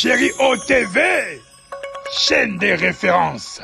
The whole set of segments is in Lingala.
Chérie OTV, chaîne des références.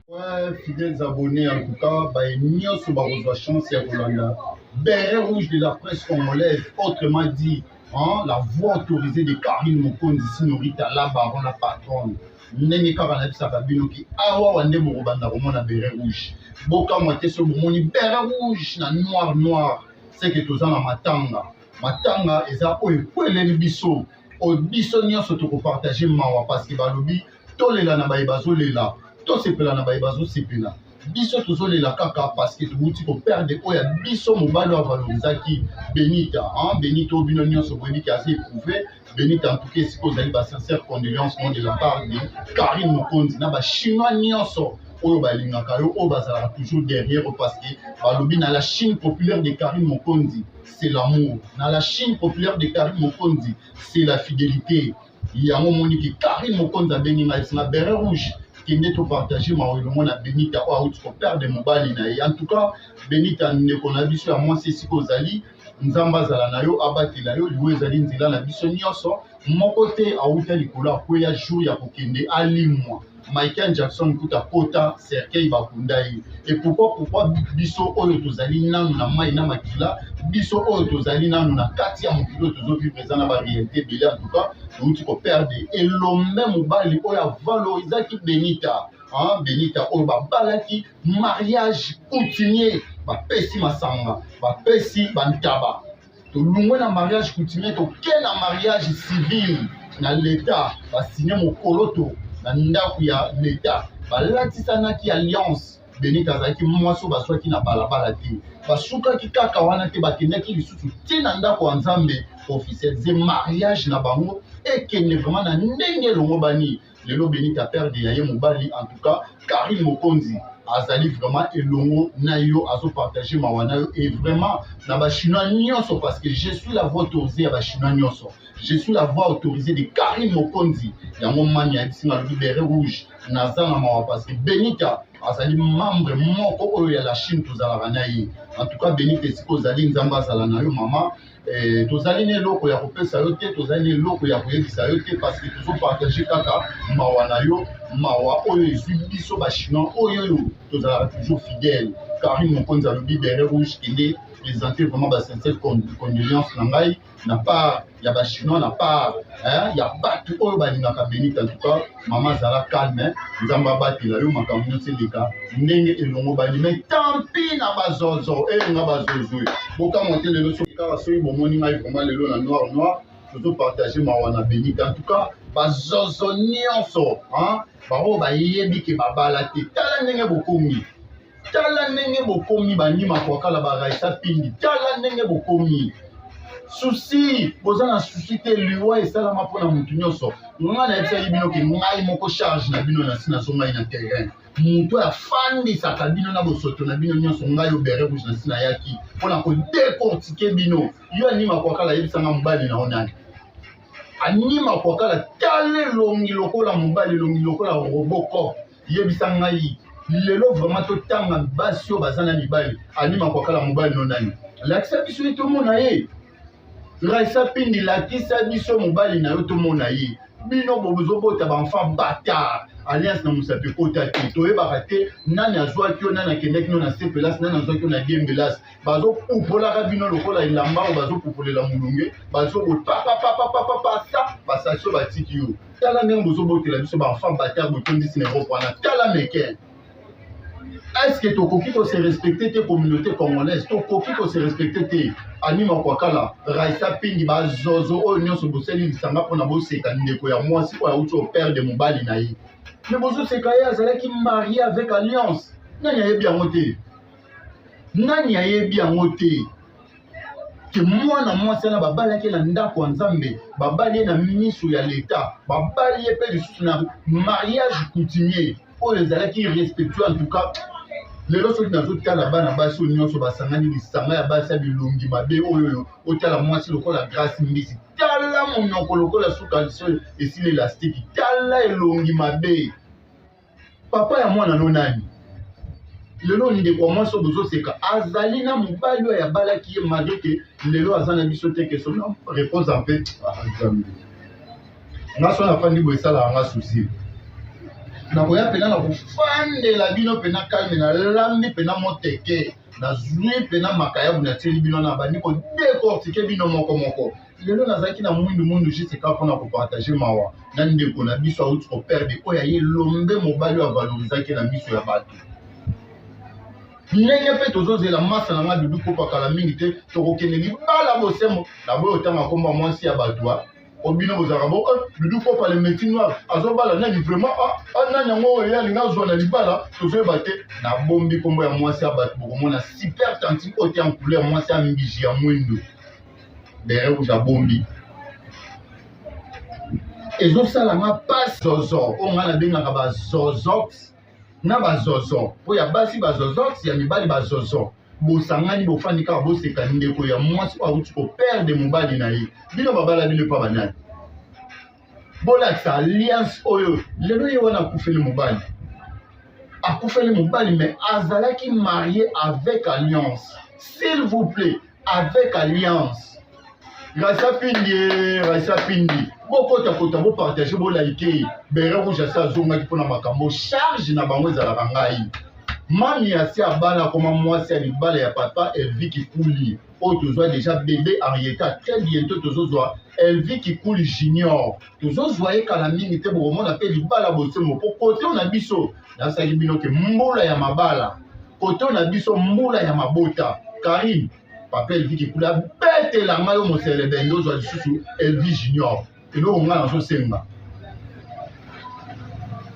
Ouais, fidèles abonnés, en tout cas, bah, nyonso bakozwa chance ya kolanda Béret rouge de la presse congolaise, autrement dit, hein, la voix autorisée de Karine Mokonzi, Sinorita, la baronne, la patronne. Ndenge kaka nayebisaka bino ki awa wa nde bokobanda komona béret rouge. Bokamwa te soki bomoni béret rouge na noir noir, c'est que toza na matanga. Matanga eza oyo ekweleli biso, oyo biso nyonso tokopartage mawa parce que balobi tolela na baye bazolela, tosepela na baye bazosepela. Biso tozolela kaka parce que towuti koperdre oyo ya biso mobali oyo avalorisaki Benita, hein? Benita oyo bino nyonso boyebi ke aza éprouvé. Benita, en tout cas esika ozali, ba sincère condoléances de la part de Karine Mokonzi na ba chinois nyonso oyo balingaka yo, oyo bazalaka toujours derrière, parce que balobi na la Chine populaire de Karine Mokonzi c'est l'amour, na la Chine populaire de Karine Mokonzi c'est la fidélité. Yango moniki Karine Mokonzi abengi ngai na béret rouge, kende to partager mawa elongo na Benita oyo auti koperdre mobali na ye. En tout cas Benita, ndeko na biso ya mwasi, esika ozali, Nzambe azala na yo, abatela yo. Liwa ezali nzela na biso nyonso, moko te awuta likolo akweya jour ya kokende alimwa. Michael Jackson kuta kota cercueil bakunda ye. Et pourquoi biso oyo tozali nanu na mai na makila, biso oyo tozali nanu na kati ya mokili oyo tozovivre eza na baréalité ebele. En tout cas touti koperdre elombe mobali oyo avalorisaki Benita, hein, Benita oyo babalaki mariage coutumier, bapesi masanga, bapesi bantaba. Tolongwe na mariage coutumier, toke na mariage civil na l'État, basigne mokoloto na ndako ya l'État, balatisanaki alliance. Benita azalaki mwasi oyo bazwaki na balabala te, basukaki kaka wana te, bakendaki lisusu ti na ndako ya Nzambe officialiser mariage na bango, ekende vraiment na ndenge elongo bani. Lelo Benita perdre ya ye mobali. En tout cas Karine Mokonzi azali vraiment elongo na yo, azopartage mawa na yo et vraiment na bachinois nyonso, parce que je suis la voix autorisée ya bachinois nyonso, je suis la voix autorisée de Karine Mokonzi. Yango mani ayebisi nga, alobi béret rouge, naza na mawa parce que Benita azali membre moko oyo ya la Chine, tozalaka na ye. En tout cas Benita, esika ozali, Nzambe azala na yo mama. Tozali na eloko ya kopesa yo te, tozali na eloko ya koyebisa yo te, parce que tozopartage kaka mawa na yo, mawa oyo ezwi biso bachinois oyo oyo tozalaka toujours fidèle. Karine Mokonzi alobi béret rouge, kende présenter vraiment ba sincère condoléance na ngai na part ya bachinois, na part, hein, ya bato oyo balingaka Benita. En tout cas mama, azala calme, Nzambe abatela yo, makambo nyonso eleka ndenge elongo bani. Mais tant pis na bazozo eyenga bazozo, bokamwa te lelo soki kaka soki bomoni ngai vraiment lelo na noir noir, tozopartage mawa na Benita. En tout cas bazozo nyonso, hein, bango bayebi ke babala te, tala ndenge bokomi, tala ndenge bokomi bandima kwakala baraisa pindi, tala ndenge bokomi susi, boza na susi te. Liwa esalama mpona motu nyonso. Ngai nayebisaki bino ke ngai moko charge na bino na si nazongai na terrain, moto oyo afandisaka bino na bosoto na bino nyonso, ngai yo béret rouge na si nayaki mpona kodécortiquer bino. Yo anima kwakala, ayebisanga mobali na yo nani? Anima kwakala, tala elongi lokola mobali, elongi lokola Robocop. Yebisa ngai lelo vraiment, totanga basi oyo baza na mibali. Anima kwakala, mobali no nani? Lakisa biso ye tomona ye. Raisa Pindi, lakisa biso mobali na yo tomona ye. Bino bozobota baenfant bâtard, alliance na mosapi ekota te, toyebaka te nani azwaki yo, nani akendaki no na sepelas, nani azwaki yo na diembelas. Bazopupolaka bino lokola elamba oyo bazopupolela molunge, bazobopapapapapapa sa basasi oyo batiki yo. Tala ndenge bozobotela biso baenfant bâtard, botondisi na Europe wana. Tala meke, est-ce que tokoki kose respecter te? Communauté congolaise, tokoki kose respecter te? Anima Kwakala, Raisa Pingi, bazozo oyo nyonso bosali lisanga mpona boseka ndeko ya mwasi oyo auti operdre mobali na ye, mais bozoseka ye, azalaki marié avec alliance. Nani ayebi yango te? Nani ayebi yango te ke mwana mwasi wana babalaki ye na ndako ya Nzambe, babali ye na miso ya leta, babali ye mpe lisusu na mariage coutumier oyo ezalaki respectueux? En tout cas lelo soki nazotala bana basi oyo nyonso basangani lisanga ya basi ya bilongi mabe oyo, otala mwasi lokola Grâce Mbisi, tala monoko lokola suka esili élastique, tala elongi mabe. Papa ya mwana no nani? Lelo ndeko ya mwasi oyo bozoseka azali na mobali oyo abalaki ye, malgré ke lelo aza na biso te, ke son repose en paix. Nzambe. Nga so nafandi boye esalaka nga souci. Nakoya mpena na kofandela bino mpena calme, nalambi mpena moteke, nazwi mpena makayabu natieli bino, nabandi kodecortike bino moko moko. Lelo nazalaki na mwindu mwindu juste kaka mpona kopartage mawa na ndeko na biso auti koperde oyo aye elombe mobali oyo avalorizaki na miso ya bato. Ndenge mpe tozozela masa na nga Dudu Kopa kala mingi te, tokokende libala bosembo. Naboyi otanga nkombo ya mwasi ya bato a o bino bozalaka bo eh, Dudu Kopa le métis noir azobala nani vraiment ah, ah, nani yango oyo ye alingi azwa na libala tozoyeba te. Nabombi nkombo ya mwasi ya bato, bokomona super tantine oyo te en couleur mwasi ya mbiji ya mwindu beret rouge abombi ezosala nga pasi zozo oyo ngai nabengaka bazozox na bazozo mpo ya basi bazozox ya mibali bazozo bosangani bofandi kaka boseka ndeko ya mwasi oyo awuti koperde mobali na ye bino babala bino epa banani bolakisa alliance oyo lelo ye wana akufeli mobali akufeli mobali mais azalaki marie avec alliance s'il vous plaît avec alliance Raisa Pindi eh, Raisa Pindi bokota kota bopartage bolike bere rouge asi azongaki mpona makambo charge na bango ezalaka ngai mami asi abala akoma mwasi ya libala ya papa Elvi Kikuli oyo tozwa deja bebe Henrietta très bientôt tozozwa Elvi Kikuli Junior tozozwa ye kala mingi te bokomona mpe libala bosembo mpo kote na biso nasalaki bino ke mbula ya mabala kote na biso mbula ya mabota Karine papa Elvi Kikuli abetela ngai yo moselebende ozwa lisusu Elvi Junior eloko ngai nazosenga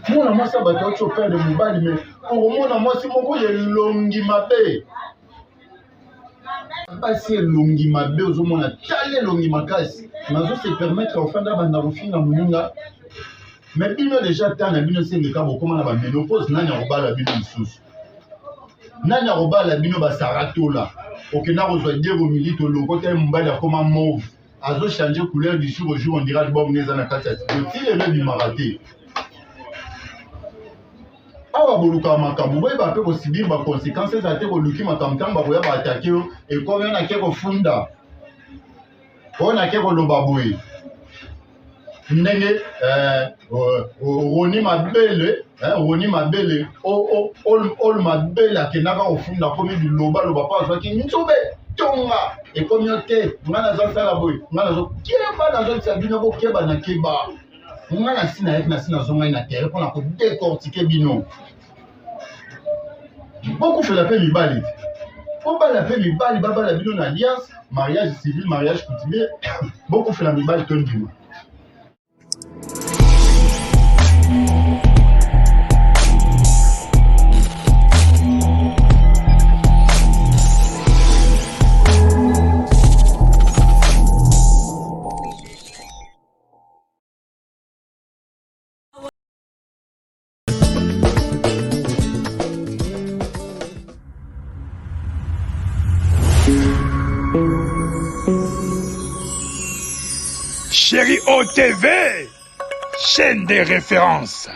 mwana mwasi ya bato auti operde mobali me okomona mwasi moko ya elongi mabe basi elongi mabe ozomona tala elongi makasi nazo se permettre ofanda banda kofinga moninga me bino deja ta na bino esengeka bokoma na bamenopause nani akobala bino lisusu nani akobala bino basaratola okenda kozwa Diego Milito lokota ye mobali akoma mauve azo changer couleur du jour au jour on dirait album nde eza na kati ya studio ti lelo ebimaka te awa bolukaka makambo boyeba mpe kosibir baconséquence ezala te boluki makambo ntango bakoya baatake yo ekomi oyo nake kofunda oyo nake koloba boye ndenge eh, roni mabele eh, roni mabele ol mabele akendaka kofunda akomi bilobaloba mpo azwaki nzube tonga ekomi yo te ngai nazosala boye ngai nazokeba nazolisa bino bokeba na keba ngai nasi nayaki nasi nazongai na terrain mpo na kodecortike bino bokufela mpe mibali te bobala mpe mibali babala bino na alliance mariage civil mariage coutumier bokufela mibali to ndima Chérie OTV, chaîne des références.